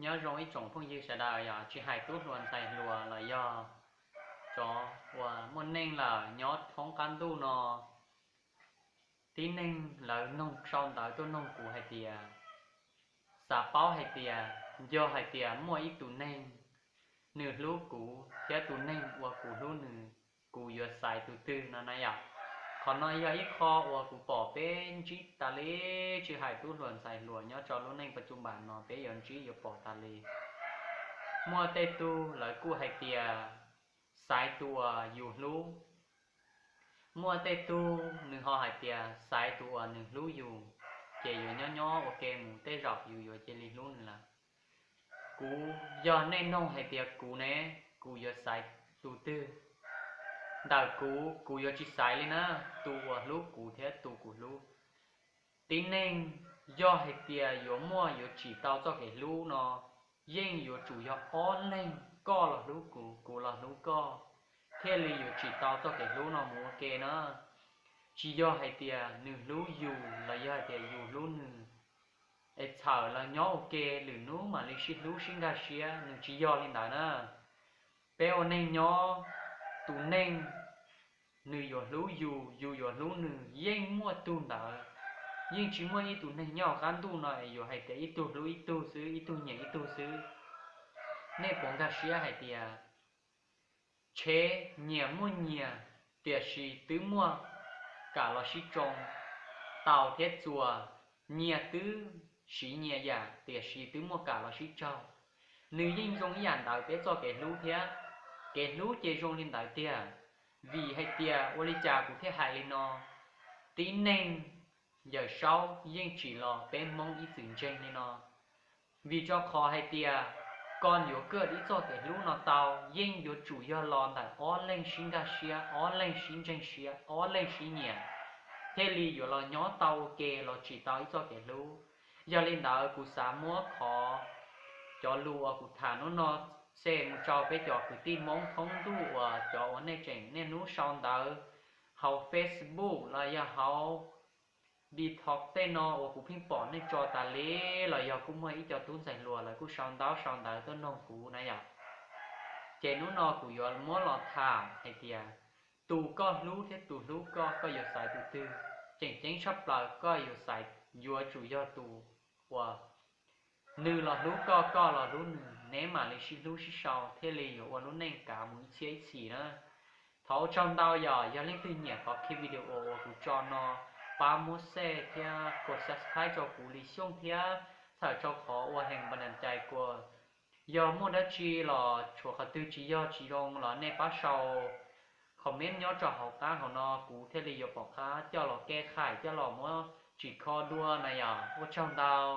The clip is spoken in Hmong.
Nyob zoo ib tsoom phooj ywg sawv daws, yog tsis hais tub hluas ntxhais hluas los yog cov uas muaj neej lawm nyob thoob qab ntuj no, tib neeg lawv noog sau ntawv tuaj noog kuv hais tias, xav paub hais tias, yog hais tias muaj ib tug neeg nws hlub kuv thiab tus neeg uas kuv hlub nws, kuv yuav xaiv tus twg no na yom. Qhov no yog ib qho uas kuv pom peb ntsib tas li, tsis hais tub hluas ntxhais hluas nyob rau lub neej pas tsuj npas no peb yuav ntsib yuav pom tas li. Muaj tej tug lawv kuj hais tias xaiv tus uas yus hlub, muaj tej tug nws ho hais tias xaiv tus uas nws hlub yus, ces yuav nyob nyob ua ke mus tej zaum yus yuav cia li hlub nws lawm. Kuv, yog nej noog hais tias kuv ne, kuv yuav xaiv tus twg? Ntawm kuv, kuv yuav tsis xaiv li na, tus uas hlub kuv thiab tus kuv hlub. Tib neeg yog hais tias yuav muaj yuav tsim tau txoj kev hlub no, yeej yuav tsum yog ob leeg, koj los hlub kuv, kuv los hlub koj, thiaj li yuav tsim tau txoj kev hlub no mus ua ke na. Tsis yog hais tias nws hlub yus los yog hais tias yus hlub nws, es txhawm los nyob ua ke lwm hnub mam li sib hlub sib nkag siab, nws tsis yog li ntawd na. Peb ua neej nyob, tus neeg nws yuav hlub yus, yus yuav hlub nws, yeej muaj tug ntawd. Yeej tsis muaj ib tug neeg nyob qab ntuj no es yuav hais tias ib tug hlub ib tug xwb, ib tug nyiam ib tug xwb. Nej puas nkag siab hais tias tsheb nyias muaj nyias, tiam sis twb muaj kam los sib tsoo, taus thiab txuas nyias twb siv nyias yam, tiam sis twb muaj kam los sib tsaug. Nws yeej zoo ib yam ntawd peb txoj kev hlub thiab. Kev hlub ces zoo li ntawd tiag. Vim hais tias ua li cas kuv thiaj hais li no? Tib neeg Yawm Saub yeej tsim los peb Hmoob ib txwm ntseeg li no. Vim rau qhov hais tias koj yuav kawm ib txoj kev hlub no tau, yeej yuav tsum yog los ntawm ob leeg sib nkag siab, ob leeg sib ntseeg siab, ob leeg sib nyiam, thiaj li yuav los nyob tau ua ke los tsim tau ib txoj kev hlub. Yog li ntawd kuv xav muab qhov, cov lus uas kuv tham hnub no xes mus rau peb cov kwv tij Hmoob thoob ntuj uas cov uas nej tseem niaj hnub sau ntawv hauv Facebook los yog hauv TikTok tej no uas kuv pheej pom nej tso tas li, los yog kuj muaj ib co tub ntxhais hluas lawv kuj sau ntaub sau ntawv tuaj noog kuv na yom. Ces hnub no kuv yuav muab los tham hais tias tus koj hlub thiab tus hlub koj, koj yuav xaiv tus twg? Tseem ceeb tshaj plaws koj yuav xaiv, yuav tsum yog tus uas nws los hlub koj, koj los hlub nws, neb mam li sib hlub sib sau thiaj li yuav ua lub neej kav mus ib txhiab ib txhis na. Thov ua tsaug ntau yom, yog leej twg nyiam qhov clip video uas kuv tso no, pab muab share thiab kos subscribe rau kuv li xyooj thiab, txhawm rau qhov ua hees npa nas cai kuas. Yog muaj dab tsi los tshuav qhov twg tsis yog tsis zoo los nej pab sau comment nyob rau hauv qab hauv no, kuv thiaj li yuav pom qab coj los kej khaim, coj los muab tsim kho dua na yom. Ua tsaug ntau.